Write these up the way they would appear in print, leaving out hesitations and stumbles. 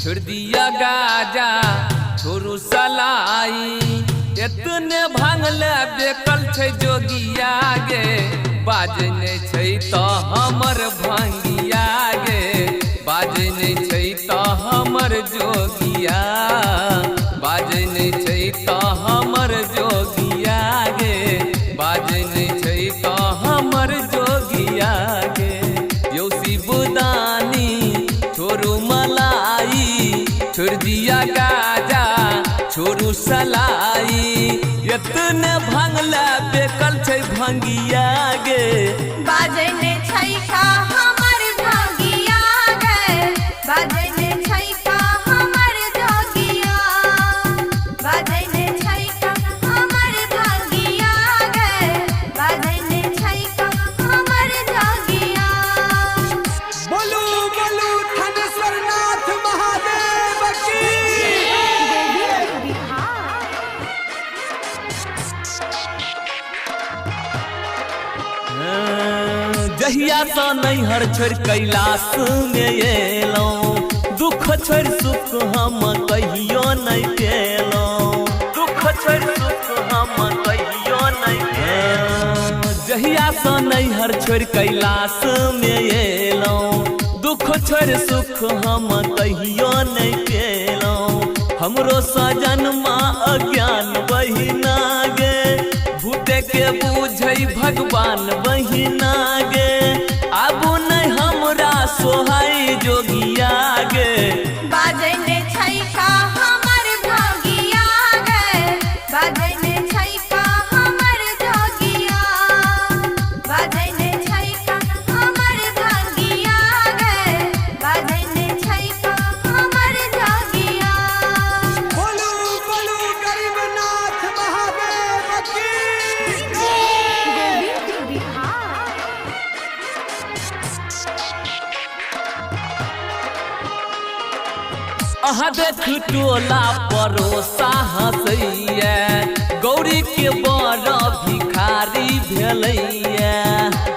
छोड़ दिया गाजा छोड़ू सलाई, एतने भांगले बेकल छै जोगिया गे, बाजै नहि छै तऽ हमर भांगिया गे, बाजै नहि छै तऽ हमर जोगिया, बाजै नहि छै तऽ हमर जोगिया गे, बाजै नहि छै तऽ हमर जोगिया गे। यौ शिवदानी छोड़ू मलाई, छोड़ दिया गाजा छोड़ू सलाई, एतने भांगला बेकल छै भंगिया गे, बाजै ने छै का हमर भागिया गे, बाजै ने छै का हमर जोगिया, बाजै ने छै का हमर भागिया गे, बाजै ने छै का हमर जोगिया। बोलू बोलू थानेश्वर नाथ महादेव की। जहिया सँ नैहर छोड़ि कैलाश में एलहुँ, दुख छोड़ि सुख हम कहियो नहि पेलहुँ, दुख छोड़ि सुख हम कहियो नहि पेलहुँ। जहिया सँ नैहर छोड़ि कैलाश में एलहुँ, दुख छोड़ि सुख हम कहियो नहि पेलहुँ। हमरो सजनमा अज्ञान बहिना गे, भूते के बुझै भगवान बहिना गे, आबू नहि हमरा सोहाई जोगिया गे, बाजै ने छै का हमर भागिया गे, बाजै ने छै का हमर जोगिया, बाजै ने छै का हमर भागिया गे, बाजै ने छै का हमर जोगिया। बोलू बोलू गरीबनाथ महादेव की। अहाँ देख टोला परोसा हँसैया, गौरी के बड़ भिखारी भेलैया,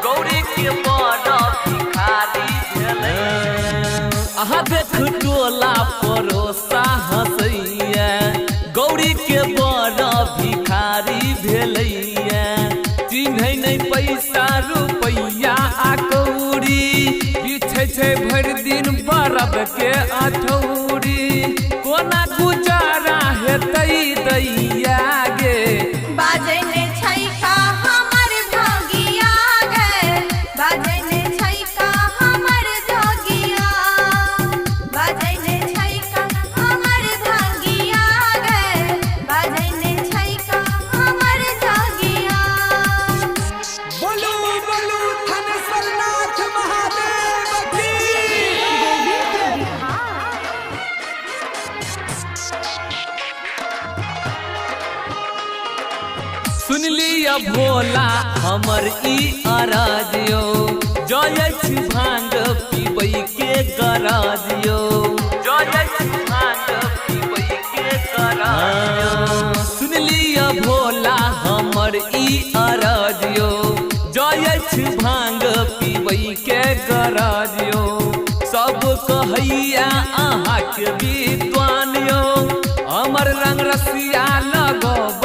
गौरी के बड़ भिखारी भेलैया। अहाँ देख टोला परोसा हँसैया, गौरी के बड़ भिखारी भेलैया। चिन्है नहि पैसा रुपैया आ कौड़ी, पीछे छै भरि दिन बरद के अठौरी, कोना गुजारा हेतै दैया गे, बाजै ने छै का हमर भागिया गे, बाजै ने छै का हमर जोगिया, बाजै ने छै का हमर भागिया गे, बाजै ने छै का हमर जोगिया। बोलू बोलू थानेश्वर नाथ महादेव की। सुन लिअ भोला हमर ई अरज यौ, जय छी भांग पीबै के गरज यौ, जय छी भांग पीबै के गरज यौ। सुन लिअ भोला हमर ई अरज यौ, जय छी भांग पीबै के गरज यौ। सब कहैया अहाँके विद्वान यौ, हमर रंग रसिया लगबै